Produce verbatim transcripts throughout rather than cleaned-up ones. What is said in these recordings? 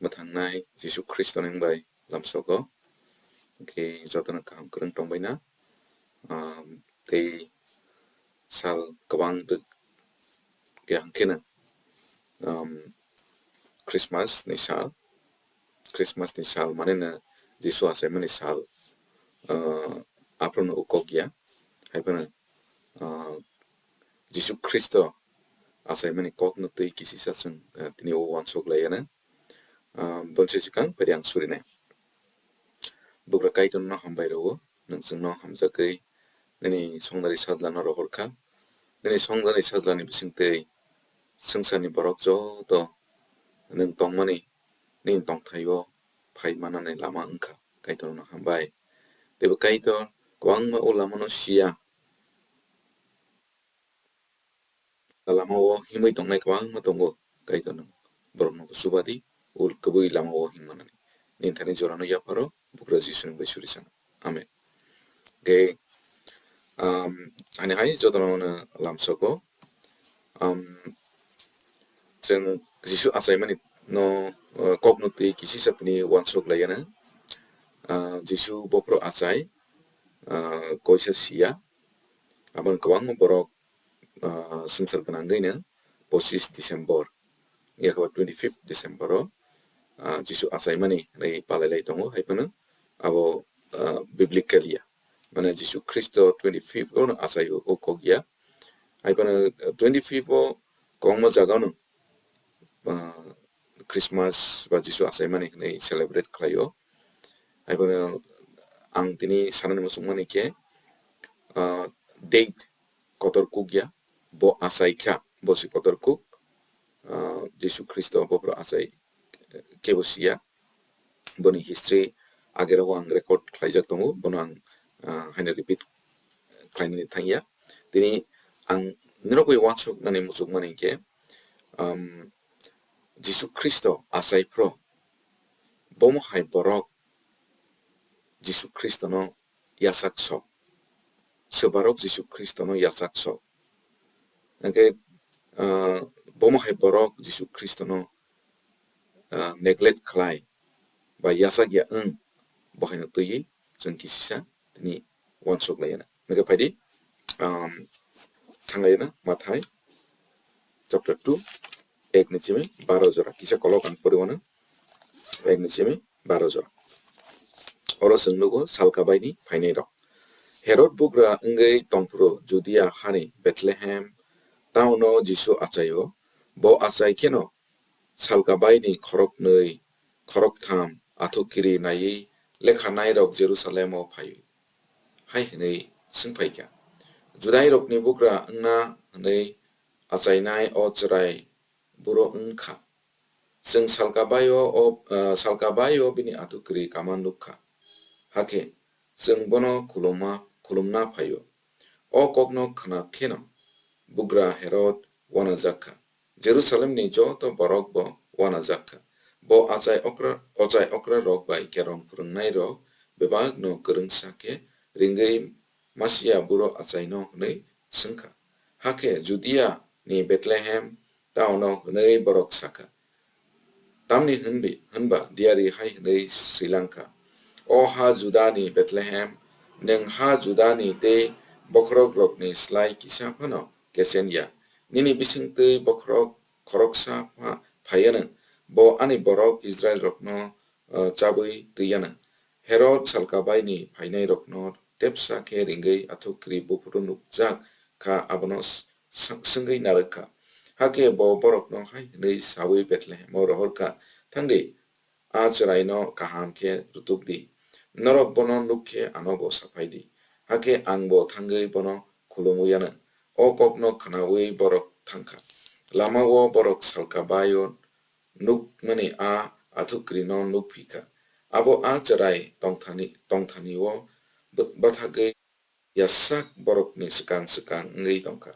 Thangnai Jisu Khristo ni bai lamsogo. Hwnkhe jotono kaham kwrwng tongbaina. Um, tei sal kwbang twk ya hwnkhe no, um, Christmas ni sal, Christmas ni sal mane no Jisu achaimani sal, uh, aphuru no kok ya, hai phano, uh, Jisu Khristo achaimani kokno twi kisisa chwng, uh, tini o uansuk lai ya no. Ah, bonsi swkang phaidi ang surinai. Bugra Kaitorno hambai rwo, nwng chwngno hamjagwi nini songdari sajlano rohor kha. Nini songdari sajlani bisingtwi swngcharni borok joto nwng tongmani nini tongthaio phai manani lama wngkha. Kaitorno hambai. Teibo Kaitor kwbangma o lamano siya. Lama o himwi tongnai kwbangma tongo, Kaitor nwng borokno chuba di, ul kwbwi lama o himmanani. Nini thani jorano yapharo, Bugra Jisuni bai suri sana. Amen. Hwnkhe, um, ani hai jotono no lamsogo, um, chwng Jisu achaimani no, uh, kokno twi kisisa tini uansuk lai ya no. Uh, Jisu bophuru achai, uh, koisa siya, aboni kwbangma borok, ah, swngchar gwnangwi no pochis December, yakha twenty fifth December o, ah, Jisu achaimani hwnwi palai lai tongo, hai phano abo, ah, biblical ya. Mane Jisu Khristo twenty fifth o no achai o, o kok ya. Hai phano, ah, twenty fifth o kwbangma jaga no, ah, Christmas ba Jisu achaimani hwnwi celebrate khlai o. Hai phano ang tini sanani muchungmani khe, ah, date kotor kuk ya, bo achai kha, bo se kotor kuk, ah, Jisu Khristo bophuru achai, eh, kebo siya. Boni history agero ang record khlaijak tongo, bono ang, ah, haino repeat khlainani thangya. Tini ang norok bai uansuknani muchungmani khe, um, Jisu Khristo achai phro, bomo hai borok Jisu Khristono yachak sok. Swbarok Jisu Khristono yachak sok. Hwnkhe, ah, bomo hai borok Jisu Khristono, ah, neglect khlai ba yachak ya wng, bo haino twiwi chwng kisisa tini uansuk lai ya na. Hwnkhe phaidi, um, thang lai ya na Mathai chapter two, ek ni simi baro jora kisa kolok ang pori wano. Ek ni simi baro jora. Oro chwng nugo salkabaini phainairok. Herod bugra wngwi tongphuru Judia hani Bethlehem town-o Jisu achaio. Bo achai kheno salkabaini khoroknwi, khoroktham athukiri naiwi lekhanairok Jerusalemo phaiwi hai hwnwi swngphaikha, "Judairokni bugra wngna hwnwi achainai o chwrai buro wngkha? Chwng salkabaio o, ah, salkabaio bini athukiri kama nukkha. Hakhe chwng bono khulumma, khulumna phaio." O kokno khna kheno bugra Herod uanajakkha. Jerusalemni joto borokbo uanajakkha. Bo achai okra, ochai okrarok bai kerong phwrwngnairok bebakno kwrwngsa khe ringwi Masia buro achaino hwnwi swngkha. Hakhe Judia ni Bethlehem town-o hwnwi borok sakha. Tamni hwnbi, hwnba diyari hai hwnwi swilangkha, "O ha Judani Bethlehem, nwng ha Judani tei bokhorokrokni slai kisa phano kechen ya. Nini bisingtwi bokhorok khoroksa pha-, phaiyanw, bo ani borok Israilrokno, uh, chabwi twiyanw." Herod salkabaini phainairokno tepsa khe ringwi athukiri buphuru nukjak kha, abono s-, s-, swngwi narwk kha. Hakhe bo borokno hai hwnwi saui Bethlehemo rohor kha, "Thang di, a chwraino kaham khe rutuk di. Norok bono nuk khe ano bo saphai di. Hakhe ang bo thangwi bono khulumwi anw." O kokno khnaui borok thang kha. Lama-o borok salka bai-o nukmani a athukrino nuk phi kha. Abo a chwrai tongthani, tongthani-o bw-, bwthagwi yasak borokni swkang swkang wngwi tong kha.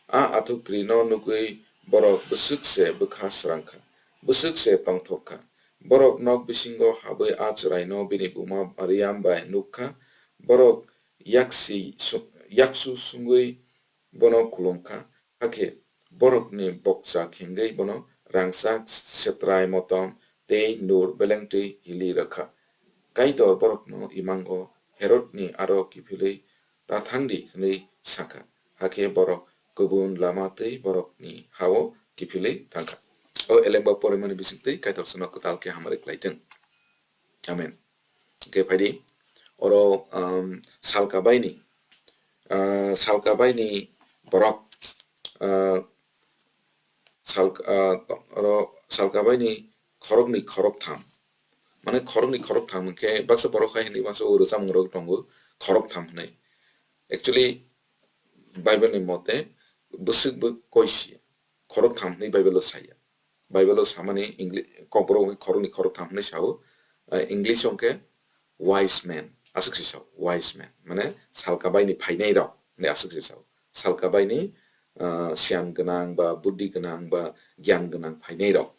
A athukrino nugwi borok bwswk se bwkha srang kha, bwswk se tongthok kha. Borok nok bisingo habwi a chwraino bini buma Mariam bai nuk kha. Borok yaksi su-, yaksu sungwi bono khulum kha. Hakhe borokni bokcha khengwi bono rangchak, setrai, motom, tei nur belengtwi hili rwkha. Kaitor borokno imango Herodni aro kiphilwi ta thang di hwnwi sakha, hakhe borok kubun lama twi borokni ha-o kiphilwi thangkha. O elemba porimani bisingtwi Kaitor chwngno kwtal khe hamari khlai thung. Amen. Hwnkhe phaidi, oro, um, salka baini, uh, salka baini borok, uh, salka, uh, oro salka baini khoroknwi khoroktham. Mane khoroknwi khoroktham hwnkhe baksa borok hai hwnwi baksa o rwchapmung rok tongo khoroktham hwnwi. Actually, Bible ni mote bwswk bo koisi khoroktham hwnwi Bible o saya. Bible o samani Engli-, Kokborok hwnkhe khoroknwi khoroktham hwnwi sao. Ah, English o hwnkhe wise man, aswk se sao, wise man. Mane salka baini phainai rok hwnwi aswk se sao. Salka baini, ah, siyan gwnang ba, buddhi gwnang ba, gyan gwnang phainai rok.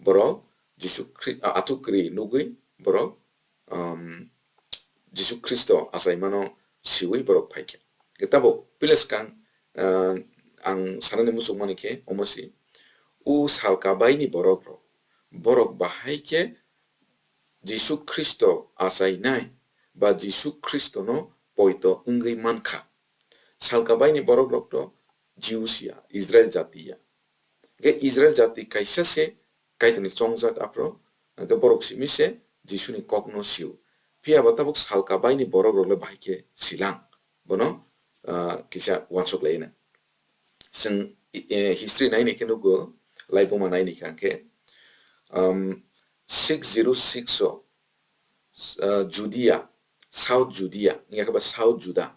Borok Jisu Khri-, ah, athuk kwrwi nugwi borok, um, Jisu Khristo achaimano siwi borok phaikha. Tabuk pila swkang, ah, ang sanani muchungmani khe omo si, o salka baini borok rok, borok bahai khe Jisu Khristo achainai ba Jisu Khristono poito wngwi mankha. Salka baini borok rok to Jews ya, Israel jati ya. Hwnkhe Israel jati kaisa se Kaitorni chongjak aphro, hwnkhe borok simi se Jisuni kokno sio. Phiya ba tabuk salka baini borok rok le bahai khe silang. Bono, ah, kisa uansuk lai na. Chwng, eh, history naini khe nugo, laibuma naini khe hwnkhe, um, six zero six o, ah, Judea, South Judea, wngya khe ba South Juda,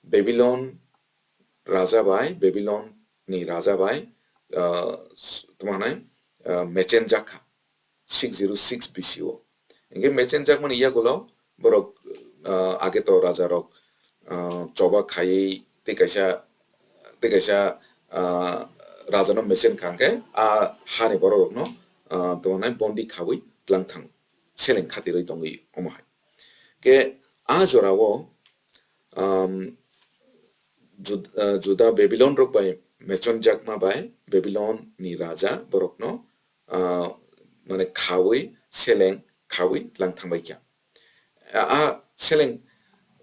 Babylon raja bai, Babylon ni raja bai, ah, s-, tamo hwnai, ah, mechenjak kha, six zero six B C o. Hingke mechenjakmani yagulo borok, ah, age to raja rok, ah, choba khaiwi tei kaisa, tei kaisa, ah, raja no mechen kha hingke a hani borok rok no, ah, tamo hwnai bondi khawi tlang thang seleng khatirwi tongwi omo hai. Ke a jorao, um, Jud-, ah, Juda Babylon rok bai mechonjakma bai Babylon ni raja borokno, ah, mane khawi seleng khawi tlang thangbai kha. A, a seleng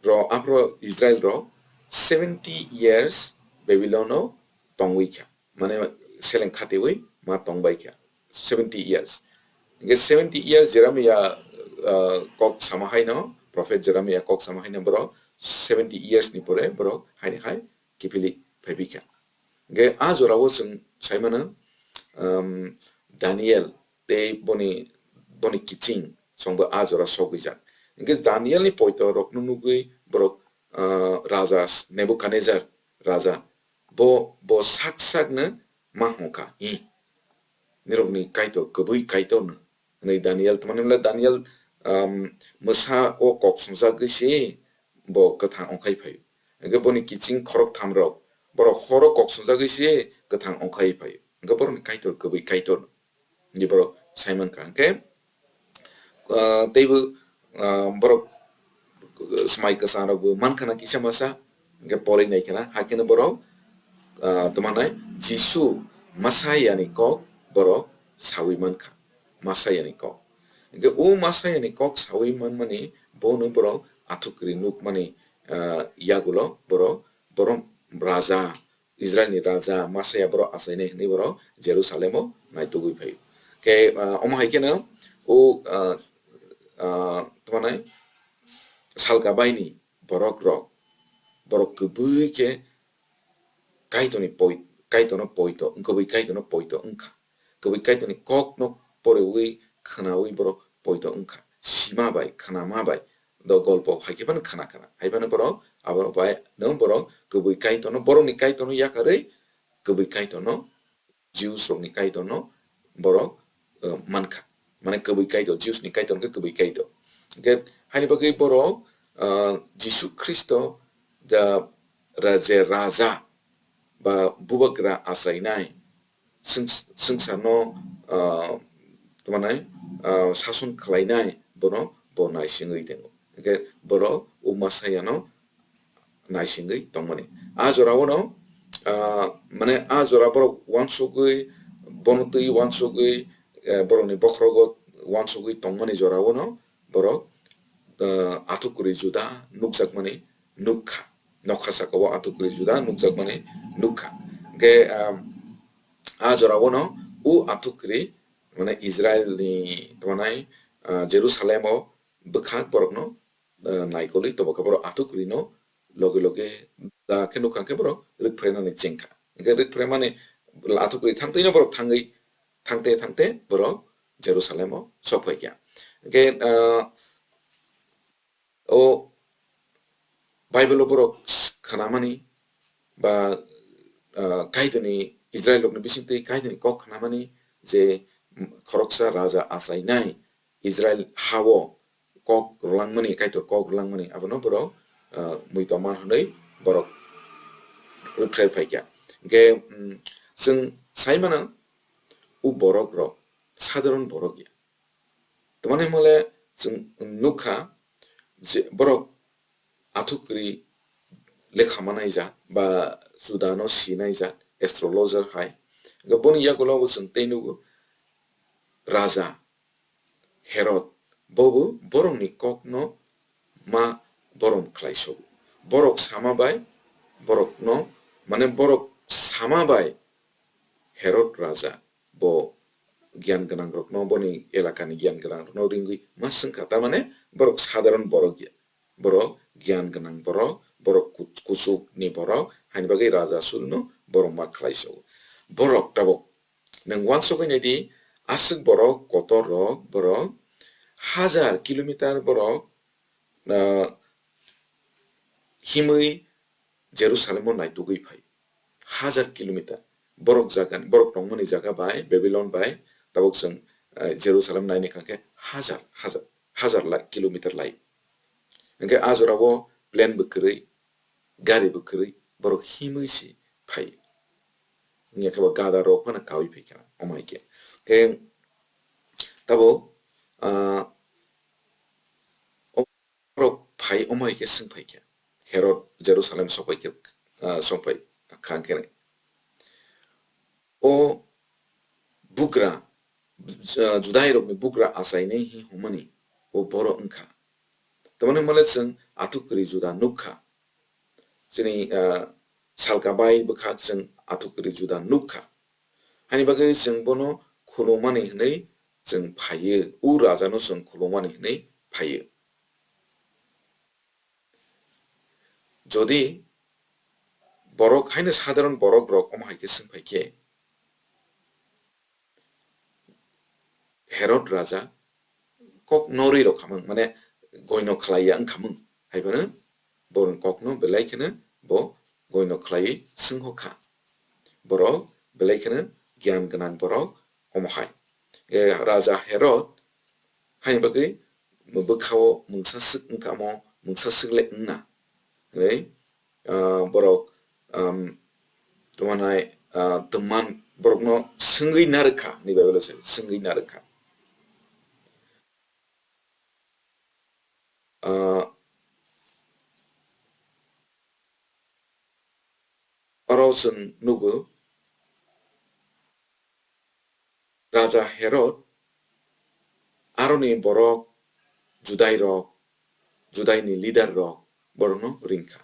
rok, aphro Israel rok seventy years Babylon o tongwi kha. Mane seleng khatiwi ma tongbai kha seventy years. Hingke seventy years Jeremiah, ah, kok sama haino, prophet Jeremiah kok sama haino borok seventy years ni pore borok haini hai kiphilwi phaibi kha. Hingke a jorao chwng sai mano, um, Daniel tei boni, boni kiching chwngbo a jora sogwi jak. Hingke Daniel ni poito rokno nugwi borok, ah, raja Nebuchadnezzar raja bo, bo sak sakno ma hwnkha, "Hi, nirokni Kaitor kwbwi Kaitorno," hwnwi Daniel, tamani hwnle Daniel, um, mwsa o kok swngjagwi se bo kwthang ongkhai phaio. Hwnkhe boni kiching khoroktham rok, borok horo kok swngjagwi se kwthang ongkhai phaio. Hwnkhe borokni Kaitor kwbwi Kaitorno. Di borok sai mankha. Hwnkhe, ah, teibo, ah, borok, ah, swmai kwchang rokbo mankha na kisa masa, hwnkhe poroi nai khana, hakheno borok, ah, tamo hwnai Jisu Masayani kok borok sawi mankha, Masayani kok. Hwnkhe o Masayani kok sawi manmani bono borok athukri nukmani, ah, yagulo borok, borok raja, Israilni raja Masaya borok achainai hwnwi borok Jerusalemo naitugwi phaio. Khe, ah, omo hai kheno o, ah, ah, tamo hwnai salka baini borok rok, borok kwbwi khe Kaitorni poi-, Kaitorno poito, kwbwi Kaitorno poito wngkha. Kwbwi Kaitorni kokno poriwi khwnawi borok poito wngkha. Sima bai, khwnama bai, do golpo hai khe phano khna khna. Hai phano borok, abo bai no borok kwbwi Kaitorno, borokni Kaitorno yakarwi kwbwi Kaitorno, Jews rokni Kaitorno borok, eh, mankha. Mane kwbwi Kaitor, Jews ni Kaitor hwnkhe kwbwi Kaitor. Hwnkhe haini bagwi borok, eh, Jisu Khristo da ra-, je raja ba bubagra achainai, swng-, swngcharno, ah, tamo hwnai, ah, sason khlainai bono bo naisingwi tongo. Hwnkhe borok o Masayano naisingwi tongmani. A jorao no, ah, mane a jora borok uansugwi, bono twi uansugwi, eh, borokni bokhorogo uansugwi tongmani jorao no borok, eh, athuk kwrwi Juda nukjakmani nukha. Nokha saka o athuk kwrwi Juda nukjakmani nukha. Hwnkhe, ah, a jorao no o athuk kwrwi, mane Israel ni tongmani, ah, Jerusalem o bwkhak borokno, ah, naikolwi tobokha borok athuk kwrwi no loge loge da khe nukha khe borok rwk phrainani chengkha. Hwnkhe rwk phraimani athuk kwrwi thangtwi no borok thangwi, thangte thangte borok Jerusalem o sokphaikha. Hwnkhe, ah, o Bible o borok khnamani ba, ah, Kaitorni, Israel rokni bisingtwi Kaitorni kok khnamani je, mm, khoroksa raja achainai Israel ha-o kok rwlangmani, Kaitor kok rwlangmani, abono borok, ah, muitom man hwnwi borok rwkhraiphai kha. Hwnkhe, mm, chwng sai mano, o borok rok sadharon borok ya. Tamani hwnle chwng nukha je borok athuk kwrwi lekha manai ja ba Judano sinai ja, astrologer hai. Hwnkhe boni yagulo bo chwng tei nugo raja Herod, bobo borokni kokno ma borom khlai sogo. Borok sama bai borokno, mane borok sama bai Herod raja bo giyan gwnang rokno, boni elakani giyan gwnang rokno ringwi ma swngkha, tamane borok sadharon borok ya. Borok giyan gwnang borok, borok kuch-, kuchuk ni borok, haini bagwi raja sulno borok ma khlai sogo. Borok tabuk nwng uansugwi naidi, aswk borok kotor rok, borok hajar kilometer borok, ah, himwi Jerusalem o naitugwi phai. Hajar kilometer. Borok jaga, borok tongmani jaga bai, Babylon bai, tabuk chwng, eh, Jerusalem naini kha khe hajar, hajar, hajar lai, kilometer lai. Hwnkhe a jorao plane bo kwrwi, gari bo kwrwi, borok himwi se phai. Wngya khe bo gada rok phano kaui phai kha, omo hai khe. Khe tabuk, ah, borok phai omo hai khe swng phai kha. Herod Jerusalem sokphai khe, ah, sokphai kha hwnkhe, o bugra, Ju-, Judai rokni bugra achainai hi hwnmani o borok wngkha. Tamani hwnmale chwng athuk kwrwi Juda nukha. Chini, ah, salka bai bwkhak chwng athuk kwrwi Juda nukha. Hani bagwi chwng bono khulumani hwnwi chwng phaiyo, o rajano chwng khulumani hwnwi phaiyo. Jodi borok haino sadharon borok rok omo hai khe swng phai khe, Herod raja kok norwi rok khamung, mane goino khlaiya wng khamung, hai phano borokni kokno belai kheno bo goino khlaiwi swngho kha. Borok belai kheno giyan gwnang borok omo hai. E, raja Herod haini bagwi bwkhao mungsa swk wngkha, omo mungsa swk le wngna hwnwi, ah, borok, um, tongmanai, ah, tongman borokno swngwi narwkha, ni Bible o se swngwi narwkha. Ah, oro chwng nugo, Raja Herod aroni borok, Judai rok, Judai ni leader rok borokno ringkha.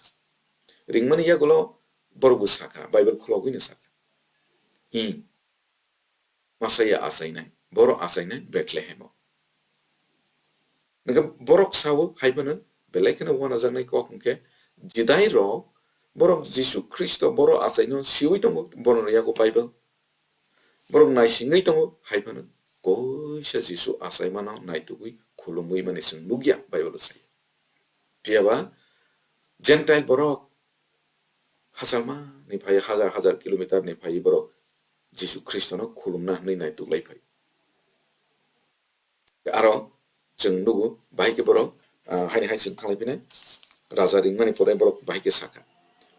Ringmani yagulo borokbo sakha, Bible khulogwino sakha, "Hi, Messiah achainai, borok achainai Bethlehem o." Hwnkhe borok sao hai phano, belai kheno uanajaknai kok hwnkhe, Judai rok borok Jisu Khristo borok achaino siui tongo, bono yago Bible. Borok naisingwi tongo, hai phano koisa Jisu achaimano naitugwi khulumwi mani chwng nukya, Bible o sai. Phiyaba Gentile borok hachalma ni phai, hajar hajar kilometer ni phai borok Jisu Khristono khulumna hwnwi naituklai phai. Aro chwng nugo, bahai khe borok, ah, haini hai chwng thanglai phinai, raja ringmani pore borok bahai khe sakha.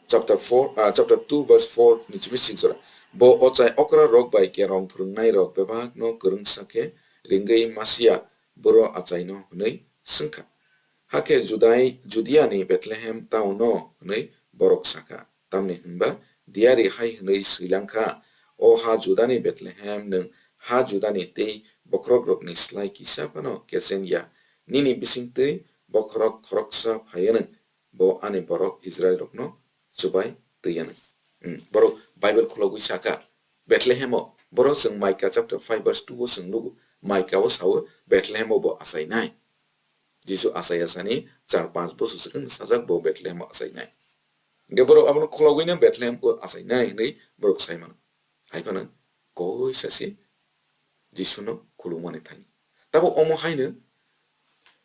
Chapter four, ah, chapter two verse four ni simi six jora. Bo ochai okra rok bai kerong phwrwngnai rok bebak no kwrwngsa khe ringwi Masia boro achaino hwnwi swngkha. Hakhe Judai, Judiani Bethlehem town o hwnwi borok sakha. Tamni hwnba diari hai hwnwi swilang kha, "O ha Judani Bethlehem, nwng ha Judani tei bokhorokrokni slai kisa phano kechem ya. Nini bisingtwi bokhorok khoroksa phaiyanw, bo ani borok Israilrokno chubai twiyanw. Hmm, borok Bible khulogwi saka, Bethlehemo, borok chwng Maika chapter five verse two o chwng nugo, Maika o sao, Bethlehemo bo achainai. Jisu achai asani char panch bosor swkang sajak bo Bethlehemo achainai. Hingke borok abono khulogwino Bethlehemo achainai hinwi borok sai mano. Hai phano koisa se Jisuno khulumani thani. Tabo omo haino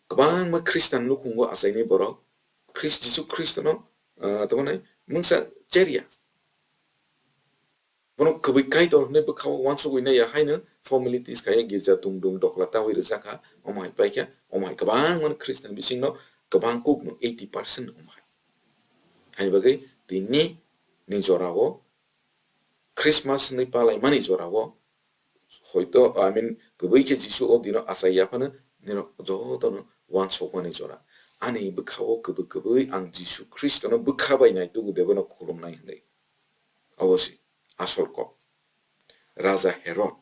kwbangma Khristan nukhungo achaini borok Khris-, Jisu Khristono, ah, tamo nai mungsa cherya. Bono kwbwi Kaitor hinwi bwkhao uansugwi naiya haino formalities khaiya girja dung dung dokla tawi rwjakha, omo hai paikha, omo hai kwbangma Khristan bisingno kwbang kukno eighty percent omo hai. Haini bagwi tini ni jorao Christmas hinwi palaimani jorao, hoito, I mean, kwbwi khe Jisu o dino achai ya phano nirok jotono uansukmani jora. Ani bwkhao kwbwi kwbwi ang Jisu Khristono bwkha bai naitugo de bono khulumnai hinwi. Obo se asol kok. Raja Herod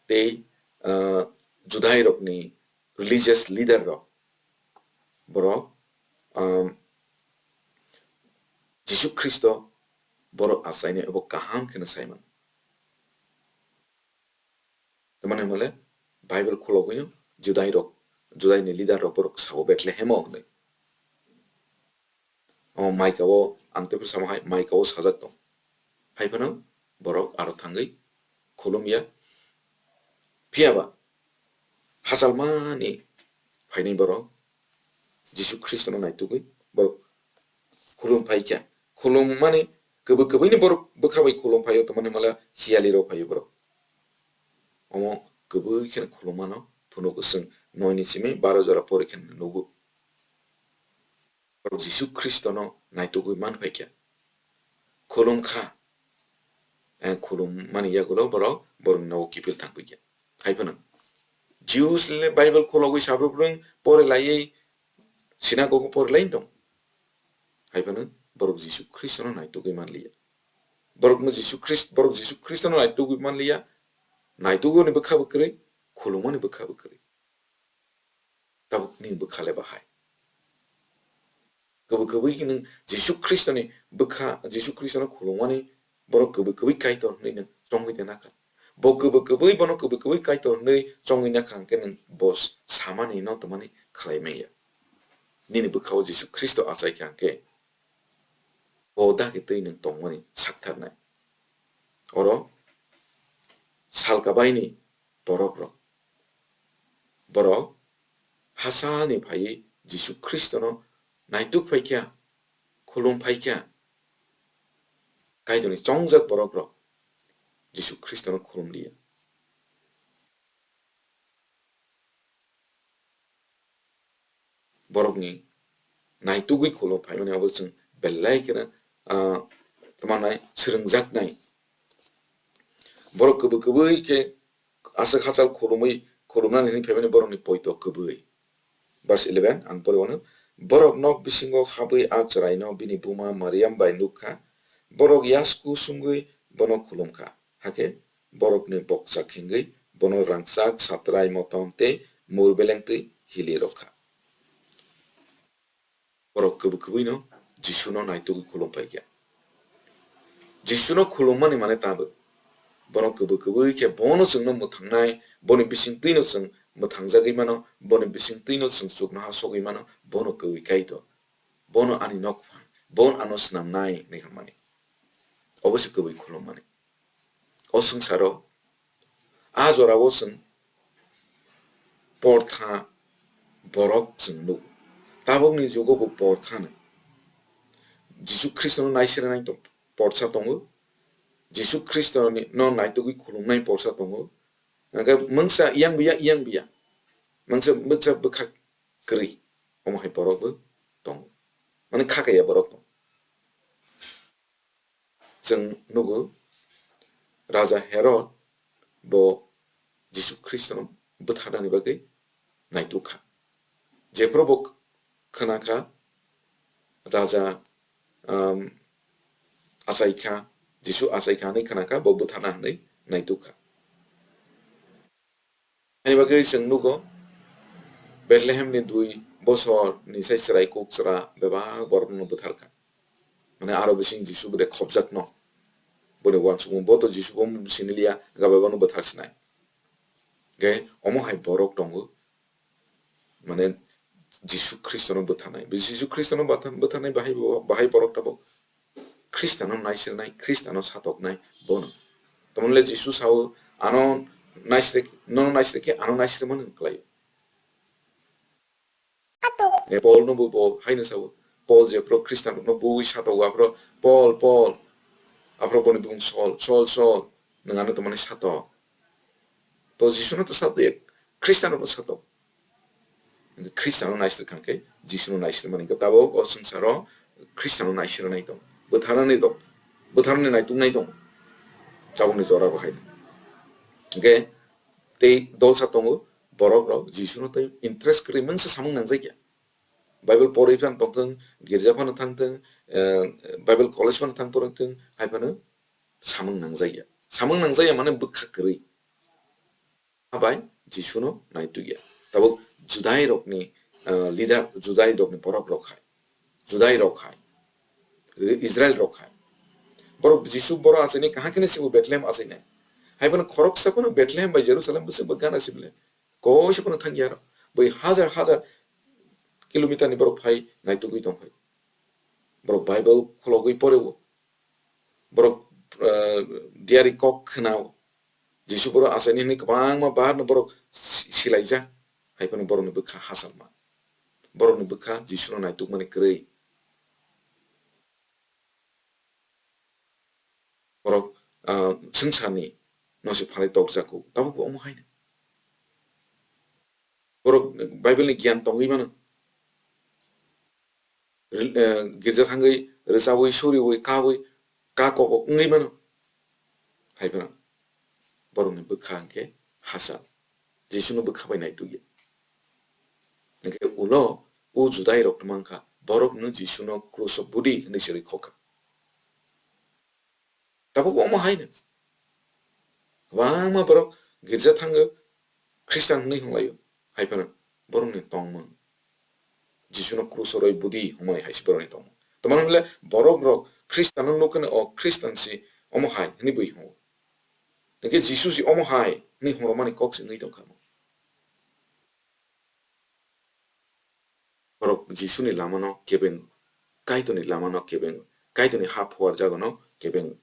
tei, ah, Judairokni religious leader rok, borok, um, Jisu Khristo borok achainai obo kaham kheno sai mano. Tamani hwnle Bible khulogwino Judai rok, Judai ni leader rok borok sao Bethlehemo hwnwi. Omo Maika o ang tebur samo hai Maika o sajak tong. Hai phano borok aro thangwi khulumya. Phiya ba hachalmani phainai borok Jisu Khristono naitugwi borok khulum phaikha. Khulum mani kwbwi kwbwini borok bwkha bai khulum phaio, tamani hwnle hiyali rok phaio borok. Omo kwbwi kheno khulum mano, phunuk chwng noi ni simi baro jora pori khe nugo. Borok Jisu Khristono naitugwi man phaikha. Khulum kha. Eh, khulum mani yagulo borok, borokni nogo kiphil thang phaikha. Hai phano Jews le Bible khulogwi sabrwk rwng pori laiwi synagogue pori lai tong. Hai phano borok Jisu Khristono naitugwi man liya. Borokno Jisu Khrist-, borok Jisu Khristono naitugwi man liya. Naitugwi ni bwkha bwkrwi, khulumani bwkha bwkrwi. Tabuk nini bwkha le bahai. Kwbwi kwbwi khe nwng Jisu Khristoni bwkha, Jisu Khristono khulumani borok kwbwi kwbwi Kaitor hwnwi nwng chongwi tongna kha. Bo kwbwi kwbwi bono kwbwi kwbwi Kaitor hwnwi chongwi na kha hwnkhe nwng bo samani no tongmani khlai manya. Nini bwkhao Jisu Khristo achai kha hwnkhe bo dagi twi nwng tongmani saktharnai. Oro salkabaini borok rok. Borok hachalni phaiwi Jisu Khristono naituk phaikha, khulum phaikha. Kaitorni chongjak borok rok Jisu Khristono khulum liya. Borokni naitugwi khulum phaimani abo chwng belai kheno, ah, tamo nai swrwngjaknai. Borok kwbwi kwbwi khe aswk hachal khulumwi, khulumnani hwnwi phaimani borokni poito kwbwi. Verse eleven, ang pori wano, borok nok bisingo habwi a chwraino bini buma Mariam bai nuk kha. Borok yasku sungwi bono khulum kha. Hakhe borokni bokchak hingwi bono rangchak, satrai, motom tei mur beleng twi hili rw kha. Borok kwbwi kwbwino Jisuno naitugwi khulum phaikha. Jisuno khulummani mane tabuk. Bono kwbwi kwbwi khe bono chwngno mwthangnai, boni bisingtwino chwng mwthangjagwi mano, boni bisingtwino chwng chuknoha sogwi mano, bono kwbwi Kaitor. Bono ani nokphang, bono ano snamnai hinwi hwnmani. Obo se kwbwi khulummani. O swngcharo, a jorao chwng portha borok chwng nugo. Tabukni jugo bo portha no. Jisu Khristono naisinai to-, porsa tongo. Jisu Khristono naitugwi khulumnai porsa tongo. Hingke mungsa yang biya, yang biya. Mungsa, mungsa bwkha kwrwi. Omo hai borok bo tongo. Mane kha kaiya borok tongo. Chwng nugo, Raja Herod bo Jisu Khristono bwtharnani bagwi naituk kha. Jephuru bo khna kha, Raja, um, achai kha, Jisu achai kha hwnwi khna kha, bo bwtharna hwnwi naituk kha. Ani bagwi chwng nugo, Bethlehem ni dui bosor ni sai chwrai kuk chwra bebak borok no bwthar kha. Mane aro bising Jisu bwrwi khopjak no. Boni uansukmung bo to Jisu bo sini liya, gabai bono bwthar sinai. Ge omo hai borok tongo. Mane Jisu Khristo no bwtharnai. Jisu Khristo no bwtha-, bwtharnai bahai bo, bahai borok tabok. Khristiano naisirnai, Khristiano satoknai bono. Tamoni le Jisu sao, ano naisre, nono naisre khe ano naisre mani kwlai. E Paul no bo, bo haino sao. Paul je pro Khristiano no bui satok, apro Paul, Paul. Apro boni bung Saul, Saul, Saul. Nwng ano tamani satok. To Jisu no to satok, Khristiano no satok. Hwnkhe Khristiano naisir kha khe Jisu no naisir mani. Hwnkhe tabok o swngcharo Khristiano naisir nai tong. Bwtharnani tong. Bwtharnani naituk nai tong. Tabokni jora bo hai. Hwnkhe tei dolsa tongo borok rok Jisu no tei interest kwrwi mungsa samung nangjak ya. Bible porwi phano tongthwng, girja phano thangthwng, eh, Bible college phano thang porwngthwng, hai phano samung nangjak ya. Samung nangjak ya mane bwkha kwrwi. Abai Jisu no naituk ya. Tabuk Judai rokni, ah, leader, Judai rokni borok rok hai. Judai rok hai. Israel rok hai. Borok Jisu borok achaini kaham khe sibo Bethlehem achainai. Hai bono khoroksa phano Bethlehem bai Jerusalem bwswk bo gana sible. Koisa phano thang ya ro. Bai hajar hajar kilometer ni borok phai naitugwi tong phai. Borok Bible khologwi poreo. Borok, ah, diari kok khwnao. Jisu borok achaini hwnwi kwbangma bar no borok si-, silaijak, hai phano borokni bwkha hachal ma. Borokni bwkha Jisu no naituk mani kwrwi. Borok, ah, swngcharni no se phalai tokjago, tabuk bo omo haino. Borok Bible ni giyan tongwi mano. Ril-, eh, girja thangwi, rwchabwi, suriwi, kawi, ka kok wngwi mano. Hai phano borokni bwkha hwnkhe hachal. Jisuno bwkha bai naitukya. Hwnkhe ulo o Judai rok twmang kha, borokno Jisuno kruso budi hwnwi se rwi khokha. Tabuk omo haino kwbangma borok girja thango, Khristan hwnwi hwnlaio, hai phano borokni tongmung Jisuno kruso rwi budi hwnmani hai se borokni tongmung. Tamani hwnle borok rok Khristanno nukgani o Khristan si omo hai hwnwi bui hwngo. Hwnkhe Jisu si omo hai hwnwi hwnrokmani kok se wngwi tongkha. Borok Jisuni lamano kebeng, Kaitorni lamano kebeng, Kaitorni ha phuarjagono kebeng.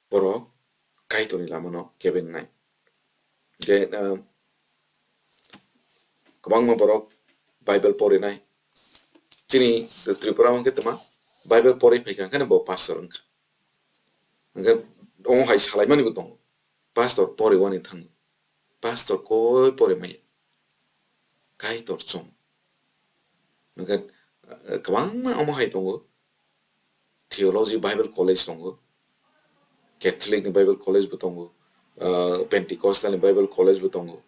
Borok Kaitorni lamano kebengnai. Je, ah, kwbangma borok Bible porinai. Chini Tripura o hwnkhe twma Bible pori phaikha, hwnkhe bo pastor wngkha. Hwnkhe omo hai salaimani bo tongo. Pastor poriwani thango. Pastor koi pori maya. Kaitor chong. Hwnkhe, eh, kwbangma omo hai tongo. Theology Bible College tongo. Catholic ni Bible College bo tongo. Ah, Pentecostal ni Bible College bo tongo.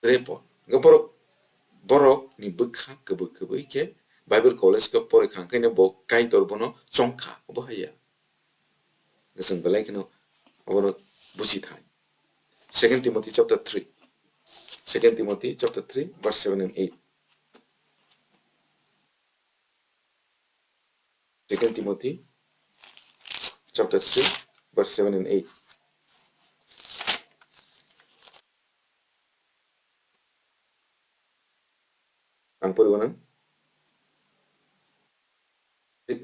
Repo. Hwnkhe borok, borok ni bwkha kwbwi kwbwi khe Bible College khe porikha, hwnkhe bo Kaitor bono chongkha, obo haiya. Chwng belai kheno obono buji thai. Second Timothy chapter three. Second Timothy chapter three, verse seven and eight. Second Timothy chapter three, verse seven and eight. Ang poribo nang.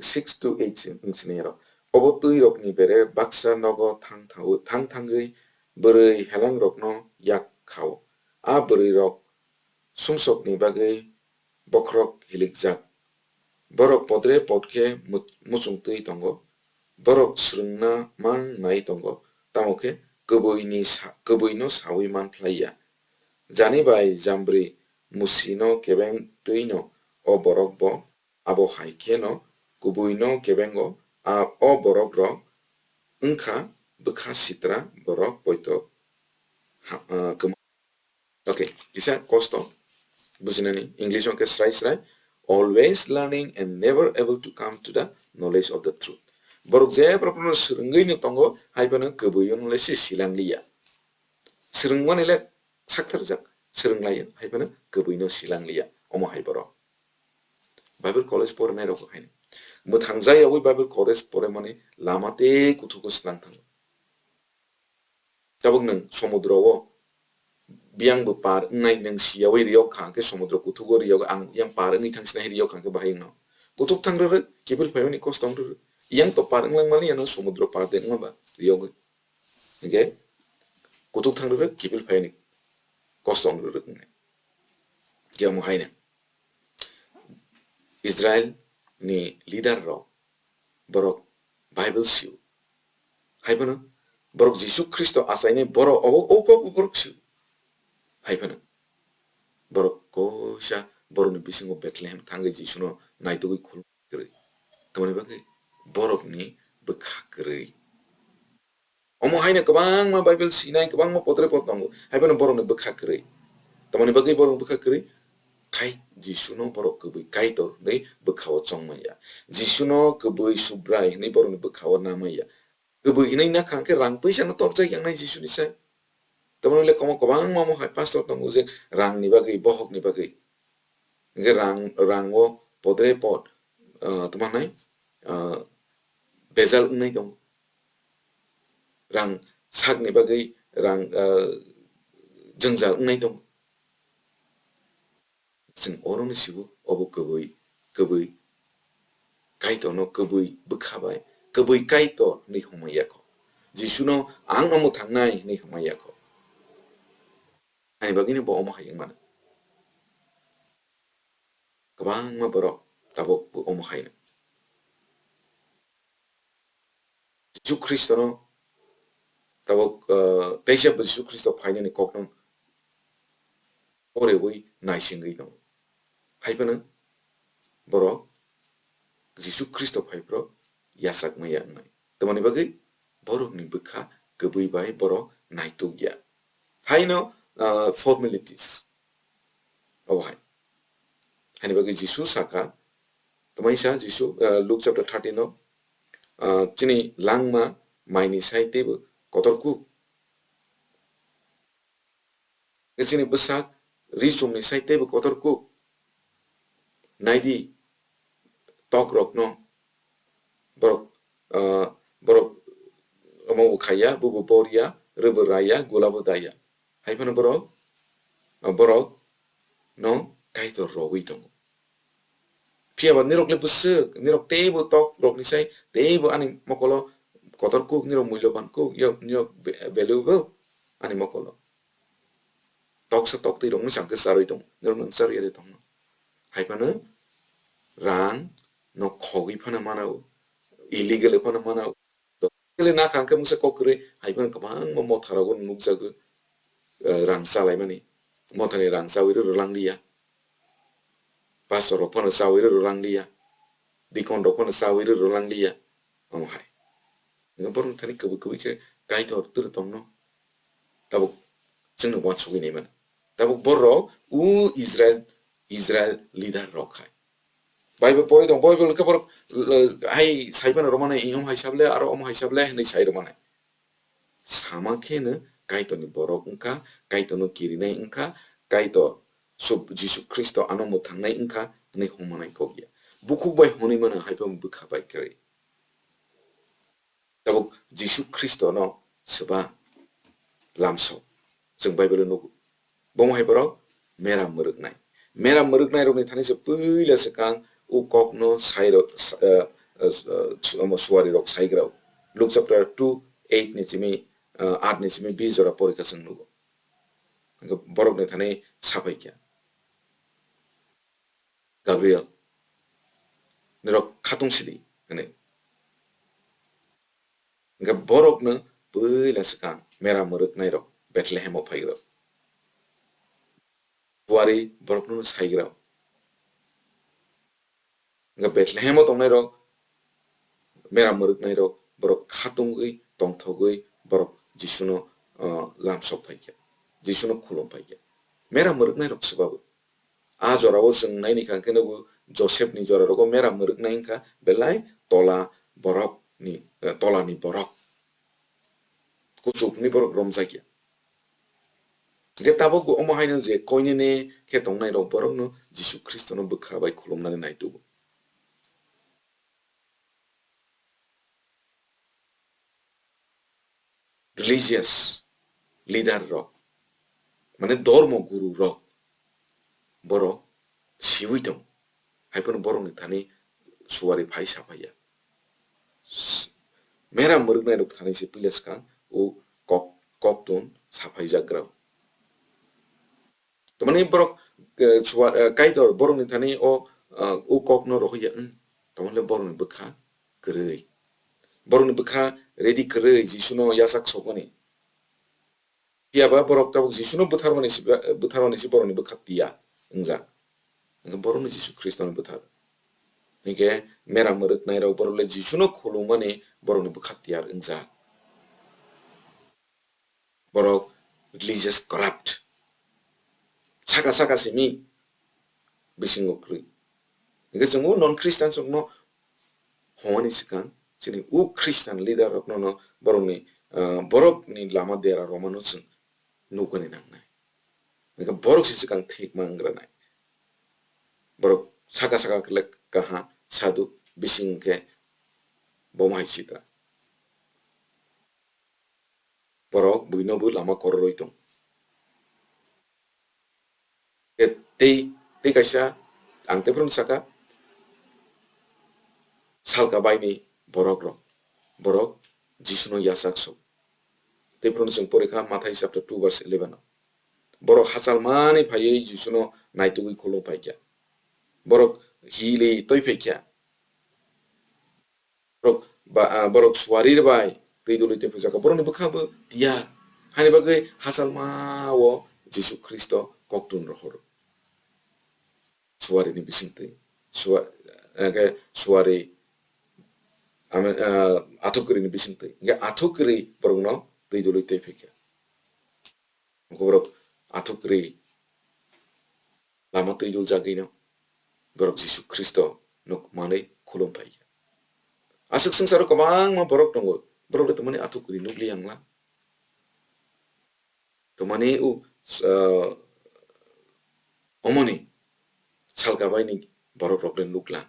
Six to eight si-, wng sinai aro. Obo twi rokni bere baksa nogo thang thangwi, thang thangwi bwrwi heleng rokno yak khao. A bwrwi rok sumsokni bagwi bokhorok hilikjak. Borok podre pod khe mu-, muchung twi tongo. Borok swrwngna mang nai tongo, tamo khe kwbwini sa-, kwbwino saui man phlai ya. Jani bai jambrwi musino kebeng twi no o borok bo abo hai khe no kwbwino kebengo, a o borok rok wngkha bwkha sitra borok poito ha-, ah, kwma. Okay, kisa kosto bujinani, English hwnkhe srai srai. Always learning and never able to come to the knowledge of the truth. Borok jephru phano swrwngwi no tongo, hai phano kwbwi no le se silang liya. Swrwngmani le sakthar jak, swrwng laio, hai phano kwbwi no silang liya. Omo hai borok. Bible college porinai rok bo haino. Mwthang jai yagwi Bible college porimani lama tei kuthugo swlang thango. Tabuk nwng somudro o biyang bo par wngnai nwng siyawi riyok kha, hwnkhe somudro kuthugo riyok ang yang par wngwi thang sinai riyok kha, hwnkhe bahai wngno. Kuthuk thang rwrwk, kiphil phaiyoni kosto wng rwrwk. Yang to par wnglang mani yano somudro par de wngma ba riyogwi. Hwnkhe kuthuk thang rwrwk, kiphil phaiyoni kosto wng rwrwk wngnai. Hwnkhe omo haino Israel ni leader rok borok Bible sio. Hai phano borok Jisu Khristo achainai borok obo, o kok borok sio. Hai phano borok koisa borokni bisingo Bethlehem thangwi Jisuno naitugwi khulum kwrwi. Tamoni bagwi borokni bwkha kwrwi. Omo haino kwbangma Bible sinai, kwbangma potre pot tongo. Hai phano borokni bwkha kwrwi. Tamoni bagwi borokni bwkha kwrwi? Khai Jisuno borok kwbwi Kaitor hwnwi bwkhao chongmaya. Jisuno kwbwi Subrai hwnwi borokni bwkhao namaya. Kwbwi hwnwi nakha hwnkhe rang puisano torjak yangnai Jisuni sai. Tamoni le komo kwbangma omo hai pastor tongo je rangni bagwi, bohokni bagwi. Hwnkhe rang, rango potre pot, ah, tamo hwnai, ah, bejal wngnai tongo. Rang sakni bagwi rang, ah, jwngjal wngnai tongo. Chwng orono sigo obo kwbwi, kwbwi Kaitorno kwbwi bwkha bai, kwbwi Kaitor hwnwi hwnmai ya kho. Jisuno ang no mwthangnai hwnwi hwnmai ya kho. Ani bagwino bo omo hai wng mano. Kwbangma borok tabuk bo omo hai no. Jisu Khristono tabuk, ah, teisa bo Jisu Khristo phainani kokno porewi naisingwi tongo. Hai phano borok Jisu Khristo phai phro yachakmaya wngnai. Tamoni bagwi borokni bwkha kwbwi bai borok naituk ya. Haino, ah, formalities. Obo hai. Hani bagwi Jisu saka, tamaisa Jisu, ah, Luke chapter thirteen o, ah, chini langma maini sai teibo kotor kuk. Chini bwsak ri chumni sai teibo kotor kuk. Naidi tok rokno borok, ah, borok omo bo khaiya, bubo bor ya, rwbo raya, gula bo daya. Hai phano borok, ah, borok no Kaitor rogwi tongo. Phiya ba nirok le bwswk, nirok teibo tok rokni sai, teibo ani mokolo kotor kuk, nirok mulyoban kuk, yo, nirok va-, valuable ani mokolo. Toksa toktwi rokno changkhe charwi tongo, nirok nang charwi ya de tongno. Hai phano rang no khogwi phano mana o, illegal phano mana o. Kele na kha hwnkhe mungsa kok kwrwi hai phano kwbangma motha rogo nukjago, eh, rang chalaimani. Mothani rang chawi rw rwlang liya. Pastor rok phano chawi rw rwlang liya. Deacon rok phano chawi rw rwlang liya. Omo hai. Hwnkhe borok thani kwbwi kwbwi khe Kaitor twrwtongno tabuk chwngno uansugwi naimano. Tabuk borok o Israel, Israel leader rok hai. Bible pori tong, Bible khe borok, eh, hai sai phano romani, omo hai sable, aro omo hai sable hinwi sai romani. Sama khe no Kaitorni borok wngkha, Kaitorno kirinai wngkha, Kaitor sub-, Jisu Khristo ano mwthangnai wngkha hinwi hwnmanai kok ya. Bukhuk bai hwnwi mano hai phano bwkha bai kwrwi. Tabuk Jisu Khristono swba lamsok. Chwng Bible-o nugo. Bomo hai borok meram mwrwknai. Meram mwrwknai rokni thani se puila swkang o kokno sai rok, sa-, eh, eh, su-, omo suari rok saigra o. Luke chapter two, eight ni simi, eh, aat ni simi bis jora porikha chwng nugo. Hwnkhe borokni thani sapai kha. Gabriel, nirok khatung sidi, hwnwi. Hwnkhe borokno puila swkang mera mwrwknairok Bethlehem-o phaigrok. Buari borokno saigrok. Hwnkhe Bethlehem-o tongnairok, mera mwrwknairok, borok khatungwi, tongthogwi, borok Jisuno, ah, lamsok phaikha, Jisuno khulum phaikha. Mera mwrwknairok swbabo. A jorao chwng naini kha khe nugo Joseph ni jora rogo mera mwrwknai wngkha belai tola borok ni, eh, tola ni borok. Kuchuk ni borok romjakya. Hingke tabuk bo omo haino je koinene khe tongnai rok borokno Jisu Khristono bwkha bai khulumnani naitugo. Religious leader rok, mane dhormo guru rok, borok siwi tong, hai phano borokni thani suari phai saphaiya. S-, mera mwrwknai rok thani se puila swkang o kok, koktun saphaijak grao. Tamani borok, eh, chua-, eh, Kaitor borokni thani o, eh, o kokno rohorya, wng. Tamani le borokni bwkha kwrwi. Borokni bwkha ready kwrwi Jisuno yachak sokmani. Phiya ba borok tabuk Jisuno butharmani si, butharmani si borokni bwkha tiya wngjak. Hingke borokno Jisu Khristoni buthar. Hingke mera mwrwknai rok borok le Jisuno khulumani borokni bwkha tiyar wngjak. Borok religious corrupt. Saka saka simi bisingo kwrwi. Hingke chwng o non Christian chwngno hwnani swkang chini o Christian leader rokno no borokni, ah, borokni lama dera romano chwng nukgani nangnai. Hingke borok se swkang thik mangranai. Borok saka saka khe le kaha sadhu, bising khe bo mahai sitra. Borok buino bo lama kororoi tong. Tei, tei kaisa ang tei phano saka, salka baini borok rok, borok Jisuno yachak sok. Tei phano chwng porikha Mathai chapter two verse eleven o. Borok hachalmani phaiwi Jisuno naitugwi khulum phaikha. Borok hili twi phaikha. Borok ba, ah, borok suari bai twi dului twi phaijak. Borokni bwkha bo tiyar. Hani bagwi hachalma o Jisu Khristo koktun rohoro. Suari ni bising twi. Sua-, eh, ke suari, ame, ah, athukri ni bising twi. Hingke athukri borokno twi dului twi phaikha. Borok athukri lama twi duljagwino borok Jisu Khristo nuk manwi khulum phaikha. Aswk swngcharo kwbangma borok tongo, borok le tongmani athukri nukliya wngla. Tongmani u, ah, omoni salka baini borok rok le nukla.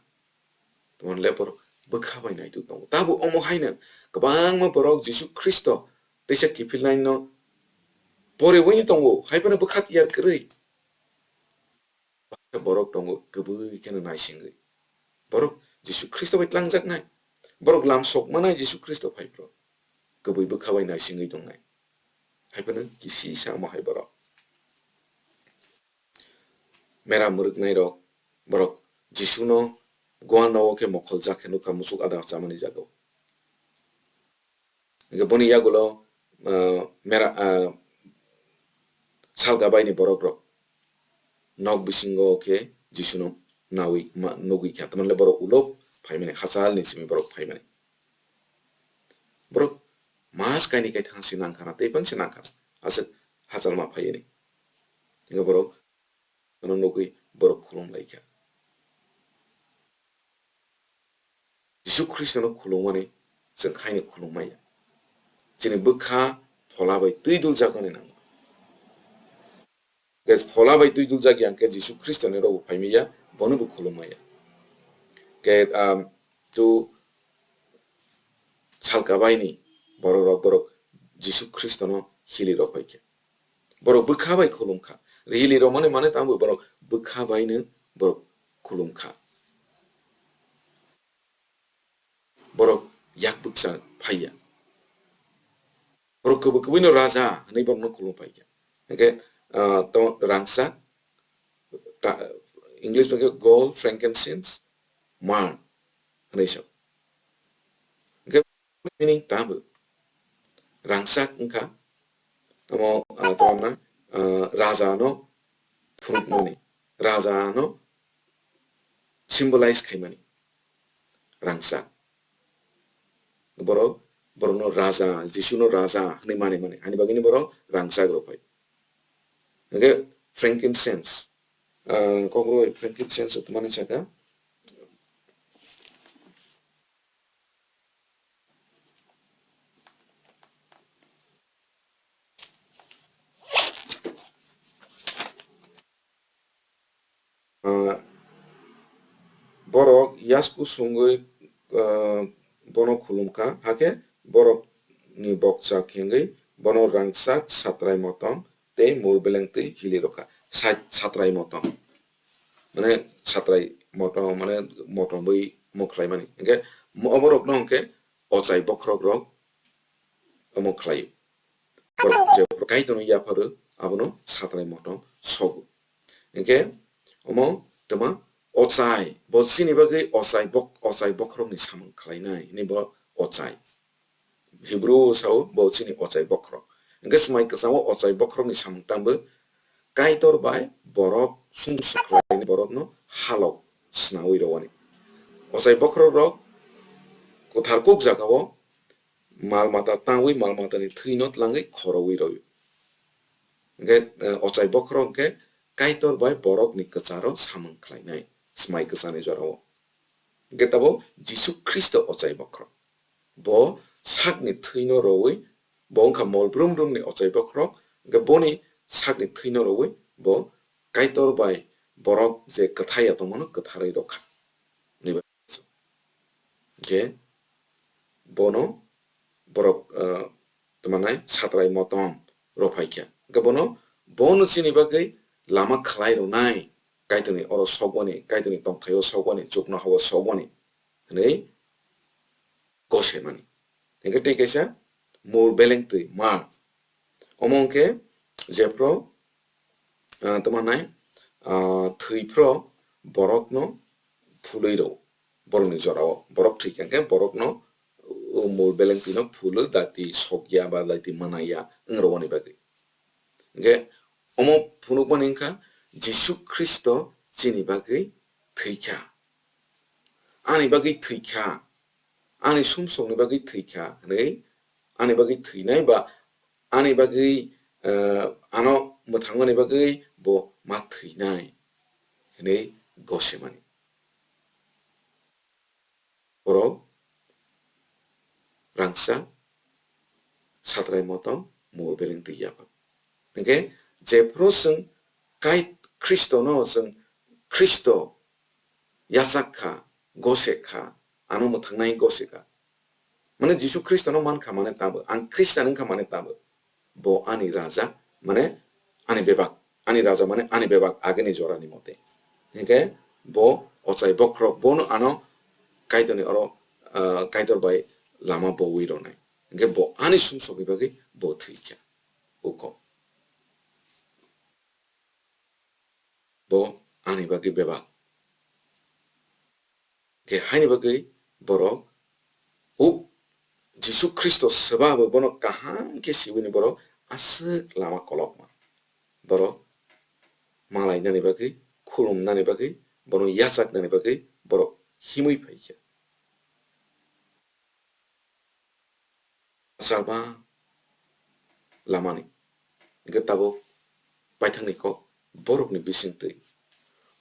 Tongmani le borok bwkha bai naituk tongo. Tabo omo haino kwbangma borok Jisu Khristo teisa kiphilnaino poriwi tongo, hai phano bwkha tiyar kwrwi. Baksa borok tongo, kwbwi kheno naisingwi. Borok Jisu Khristo bai tlangjaknai. Borok lam sokmanai Jisu Khristo phai phro. Kwbwi bwkha bai naisingwi tongnai. Hai phano kisisa omo hai borok. Mera mwrwknai rok, borok Jisuno gwano khe mokholjak khe nukha musuk ada chamani jagao. Hingke boni yagulo, ah, mera, ah, salka baini borok rok nok bisingo khe Jisuno nawi ma-, nugwi kha. Tamoni le borok ulo phaimani, hachalni simi borok phaimani. Borok mas kaini kaithang se nangkhana, tei phano se nangkhana. Aswk hachalma phaiani. Hingke borok ano nugwi borok khulum laikha. Jisu Khristono khulumani chwng haino khulum maya. Chini bwkha phola bai twi duljak mani nango. Ke phola bai twi duljak yang khe Jisu Khristoni rogo phai maya, bono bo khulum maya. Ke, um, tu salka baini borok rok, borok Jisu Khristono hili rok bai khe. Borok bwkha bai khulum kha. Hili rok mani, mani tamo borok bwkha baino borok khulum kha. Borok yak bwkcha phaiya. Borok kwbwi kwbwino raja hwnwi borokno khulum phaikha. Hingkhe, ah, to rangchak, ta-, English bai khe gold, frankincense, myrrh hwnwi sa. Hingkhe meaning tamo? Rangchak wngkha, tamo, ah, tamo na, ah, raja no phunukmani, raja no symbolize khaimani rangchak. Borok, borokno raja, Jisuno raja hwnwi mani mani. Ani bagwino borok rangchak rok phai. Hingkhe frankincense, ah, kokroi frankincense tongmani saka. Ah, borok yasku sungwi, ah, bono khulumkha, hakhe borokni bokcha khengwi bono rangchak, satrai motong tei mul beleng twi hili rwkha. Sa-, satrai motong, mane satrai motong, mane motongwi omo khlaimani. Hinkhe mo-, oborokno hinkhe ochai bokhorok rok omo khlaio. Borok je Kaitorno yapharo, abono satrai motong sogo. Hinkhe omo tama ochai, bo chini bagwi ochai bok-, ochai bokhorokni samung khlainai hwnwi bo ochai. Hebrew o sao bo chini ochai bokhorok. Hinkhe swmai kwchao ochai bokhorokni samung tangbo Kaitor bai borok sumsok khlaini borokno halok snawi rwani. Ochai bokhorok rok kwthar kuk jagao mal mata tangwi mal matani thwino tlangwi khorowi rw-, hinkhe, eh, ochai bokhorok hinkhe Kaitor bai borokni kwcharo samung khlainai swmai kwchani jorao. Hinkhe tabuk Jisu Khristo ochai bokhorok. Bo sakni thwino rwi, bo wngkha mol brum brumni ochai bokhorok, hinkhe boni sakni thwino rwi bo Kaitor bai borok je kwthai ya tongmano kwtharwi rwkha. Hinkhe bono borok, ah, tongmanai satrai motong rok phaikha. Hinkhe bono, bono chini bagwi lama khlai rwnai, Kaitorni oro sokmani, Kaitorni tongthaio sokmani, chuknohao sokmani hwnwi gosemani. Hinkhe tei kaisa mul beleng twi ma. Omo hinkhe jephru, ah, tamo nai, ah, thwi phro borokno phulwi rw-, borokni jorao borok thwi kha hinkhe borokno, o mul beleng twino phulwi dati sokya ba dati manaya wng rwani bagwi. Hinkhe omo phunukmani wngkha Jisu Khristo chini bagwi thwi kha, ani bagwi thwi kha, ani sumsokni bagwi thwi kha hwnwi, ani bagwi thwinai ba ani bagwi, eh, ano mwthangmani bagwi bo ma thwinai hwnwi gosemani. Borok rangchak, satrai motong, mol beleng twi yaphang. Hinkhe jephru chwng Kai-, Khristono chwng Khristo yachak kha, gosek kha, ano mwthangnai gosek kha. Mane Jisu Khristono man kha mane tabuk, ang Khristan wng kha mane tabuk. Bo ani raja, mane ani bebak, ani raja mane ani bebak agini jorani mote. Hinkhe bo ochai bokhorok, bono ano Kaitorni oro, ah, Kaitor bai lama bowi rwnai. Hinkhe bo ani sumsokni bagwi bo thwi kha. Uko. Bo ani bagwi bebak. Khe haini bagwi borok, o Jisu Khristo swba bo bono kaham khe siwini borok aswk lama kolokma. Borok malainani bagwi, khulumnani bagwi, bono yachaknani bagwi borok himwi phaikha. Salma lamani. Hinkhe tabuk paithakni kok borokni bisingtwi.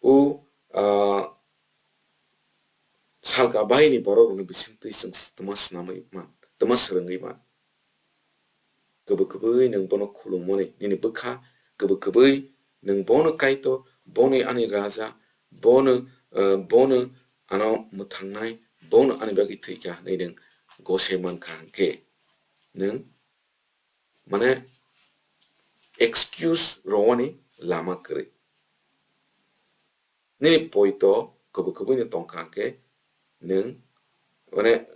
O, ah, salka baini borokrokni bisingtwi chwng twma swnamwi man, twma swrwngwi man. Kwbwi kwbwi nwng bono khulumoni, nini bwkha kwbwi kwbwi nwng bono Kaitor, bono ani raja, bono, eh, bono ano mwthangnai, bono ani bagwi thwikha hwnwi nwng gose mankha hwnkhe, nwng, mane, excuse rwani lama kwrwi. Nini poito kwbwi kwbwino tongkha hwnkhe nwng, mane,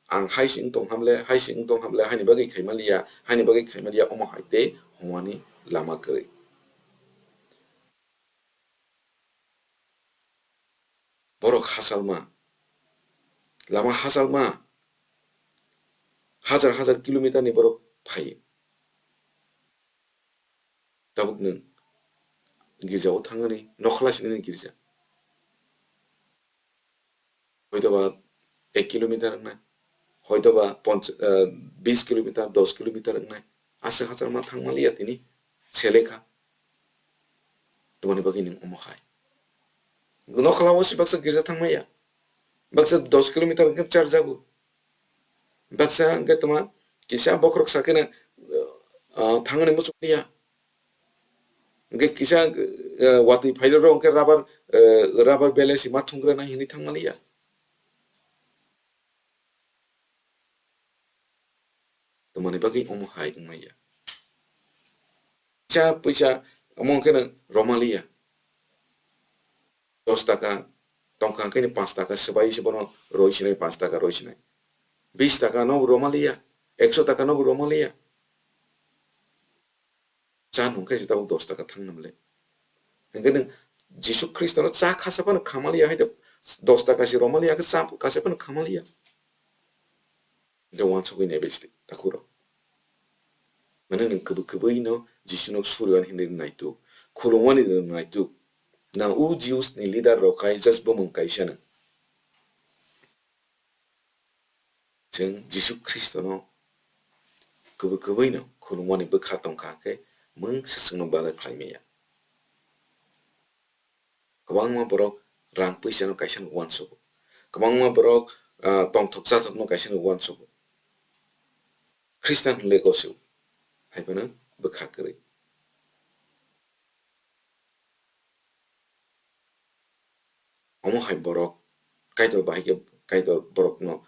ang hai se wng tong hamle, hai se wng tong hamle, haini bagwi khaimaliya, haini bagwi khaimaliya, omo hai tei hwnmani lama kwrwi. Borok hachalma, lama hachalma, hajar hajar kilometer ni borok phaio. Tabuk nwng girjao thangani, nokhla sinini girja. Hoitoba ek kilometer wngnai, hoitoba ponch-, eh, bis kilometer, dos kilometer wngnai. Aswk hachalma thangmaliya tini selekha. Tongmani bagwi nwng omo hai. Nokhlao se baksa girja thangmaya. Baksa dos kilometer hwnkhe charjago. Baksa hwnkhe tma kisa bokhorok sakhe na, ah, thangmani muchung liya. Hwnkhe kisa, ah, watwi phairok hwnkhe rubber, ah, rubber bele se ma thungkra nai hinwi thangmani ya. Tmani bagwi omo hai wngmaya. Kisa puisa omo hwnkhe no romaliya. Dos taka tongkha hwnkhe ni panch taka swbai se bono roi sinai, panch taka roi sinai. Bis taka no romaliya, ekso taka no romaliya. Cha nung khe se tabuk dos taka thang nam le. Hwnkhe nwng Jisu Khristo no cha khasa phano khamaliya hai de, dos taka se romaliya khe cha khasa phano khamaliya. Hwnkhe uansugwi nai bai se takhuk rok. Mane nwng kwbwi kwbwi no Jisu no suriwani hinwi naituk, khulumwani rw naituk. Na o Jews ni leader rok khai just bumung kaisa no. Chwng Jisu Khristono kwbwi kwbwino khulumani bwkha tongkha khe mungsa chwngno bagwi khlai maya. Kwbangma borok rang puisano kaisano uansugo. Kwbangma borok, ah, tongthok chathokno kaisano uansugo. Khristan hwnle gosio, hai phano bwkha kwrwi. Omo hai borok Kaitor bahai khe Kaitor borokno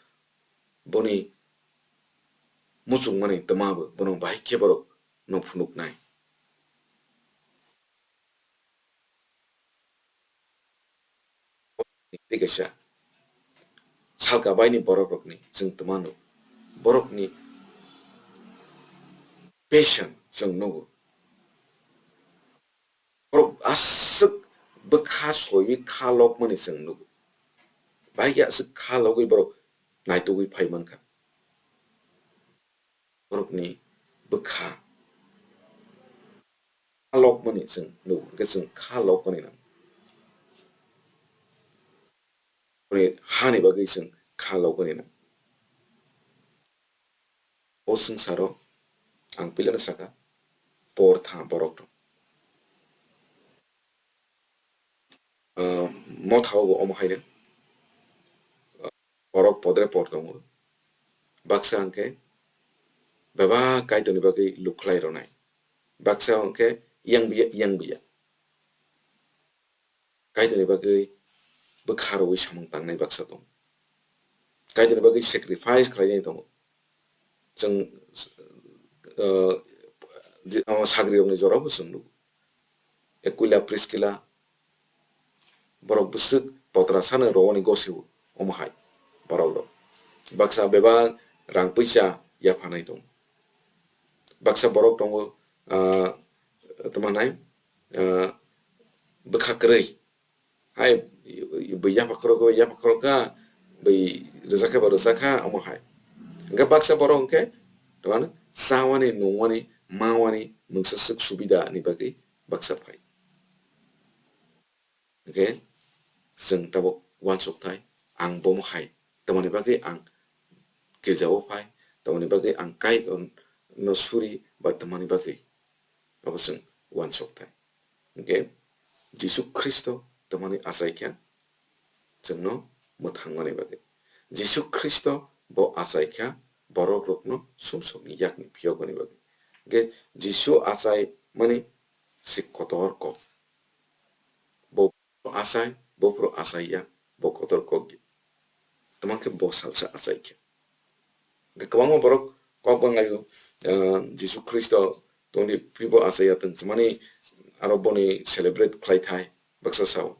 boni muchungmani twma bo bono bahai khe borokno phunuknai. Tei kaisa salka baini borok rokni chwng twmano, borokni passion chwng nugo. Borok aswk bwkha soiwi kha lokmani chwng nugo. Bahai khe aswk kha logwi borok naitugwi phai mankha. Borokni bwkha kha lokmani chwng nugo, hwnkhe chwng kha lokmani nang. Boni hani bagwi chwng kha lokmani nang. O swngcharo ang pilano saka, por tha borok rok. Ah, mothao bo omo haino, ah, borok podre por tongo. Baksa hwnkhe bebak Kaitorni bagwi lukhlai rwnai. Baksa hwnkhe yang biya, yang biya. Kaitorni bagwi bwkha rwui samung tangnai baksa tongo. Kaitorni bagwi sacrifice khlainai tongo. Chwng, uh, di-, uh, sagrirokni jorabo chwng nugo. Aquila, Priskila, borok bwswk potra sano rwani gosio omo hai borok rok. Baksa bebak rang puisa yaphanai tongo. Baksa borok tongo, ah, tamo nai, ah, bwkha kwrwi. Hai, bwi yapha khorok, yapha khorok kha, bwi rwjak khe bo rwjak kha, omo hai. Hwnkhe baksa borok hwnkhe, tamo chawani, nungwani, mawani, mungsa swk subida ni bagwi baksa phai. Hwnkhe chwng tabuk uansukthai, ang bomo hai, tamoni bagwi ang girjao phai, tamoni bagwi ang Kaitorno suri, ba tamoni bagwi, abo chwng uansukthai. Hwnkhe Jisu Khristo tamoni achaikha chwngno mwthangmani bagwi. Jisu Khristo bo achaikha borok rokno sumsokni yakni phiyokmani bagwi. Hwnkhe Jisu achaimani se kotor kok. Bo achai, bo phuru achai ya, bo kotor kok di. Tamang khe bo salsa achai khe. Hwnkhe kwbangma borok kok banglaio, ah, Jisu Khristo tongdi phibo achai ya tong chwmani aro boni celebrate khlai thai baksa sao.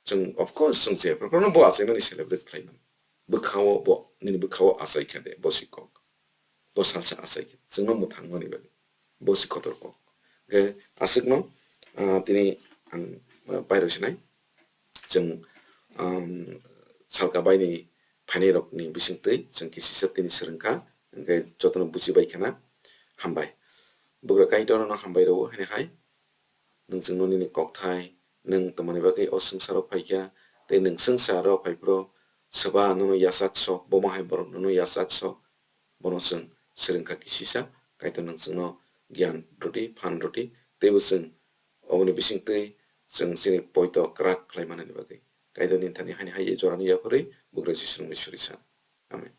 Chwng, of course, chwng je, phano bo achaimani celebrate khlai mano. Bwkhao bo, nini bwkhao achai kha de, bo si kok. Bo salsa achai kha. Chwngno mwthangmani bagwi. Bo si kotor kok. Hwnkhe aswkno, ah, tini ang, ah, pairok sinai. Chwng, um, salka baini phainairokni bisingtwi chwng kisisa tini swrwngkha. Hwnkhe jotono bujibai khana. Hambai. Bugra Kaitorno hambai rwo, hini hai. Nwng chwngno nini kokthai, nwng tamoni bagwi o swngcharo phaikha, tei nwng swngcharo phaiphuru swba nono yachak sok, bomo hai borok nono yachak sok, bono chwng swrwngkha kisisa, Kaitor nwng chwngno giyan rwdi, phan rwdi, teibo chwng oboni bisingtwi chwng chini poito kwrak khlai manani bagwi. Kaitor nini thani haini hai jorani yapharwi bugra Jisu nungwi suri san. Amen.